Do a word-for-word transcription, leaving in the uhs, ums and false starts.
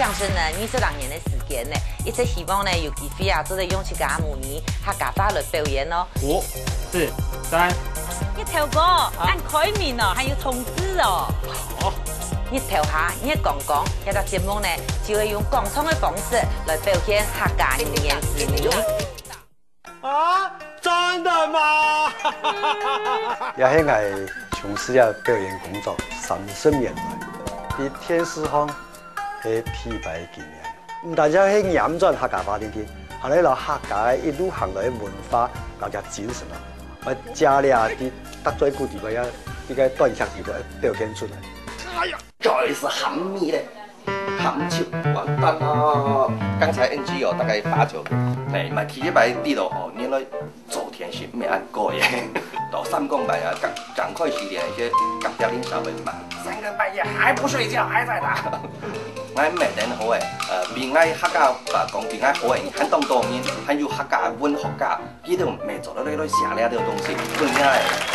相信呢，二十零年个時間呢，一直希望呢有機會啊，做得用自家母語客家話來表演哦。五、四、三。日頭哥，恁開明哦，還有同志哦。好。日頭下，月光光，這隻節目呢，就會用講唱个方式來表現客家語言之美。啊，真的嗎？也係𠊎從事這表演工作三十年來，在電視上係第一擺个經驗。毋單淨係念轉客家話定定，還係摎客家个一路行來个文化摎佢精神啊，𠊎借這在逐嘴鼓底背啊，這个短劇底背表現出來。哎呀！ Joyce喊你咧，喊就完蛋了。剛才N G有大概八九个，哎，嘛第一擺知道哦，原來做電視毋係恁過癮。到三更半夜，趕，趕快十點，一些隔壁鄰舍會罵，三更半夜還不睡覺，還在打。𠊎罵等好誒，呃，比𠊎客家話講比𠊎好誒，還當多人，還有客家文學家，佢兜毋係做得來來寫這兜東西，真正誒。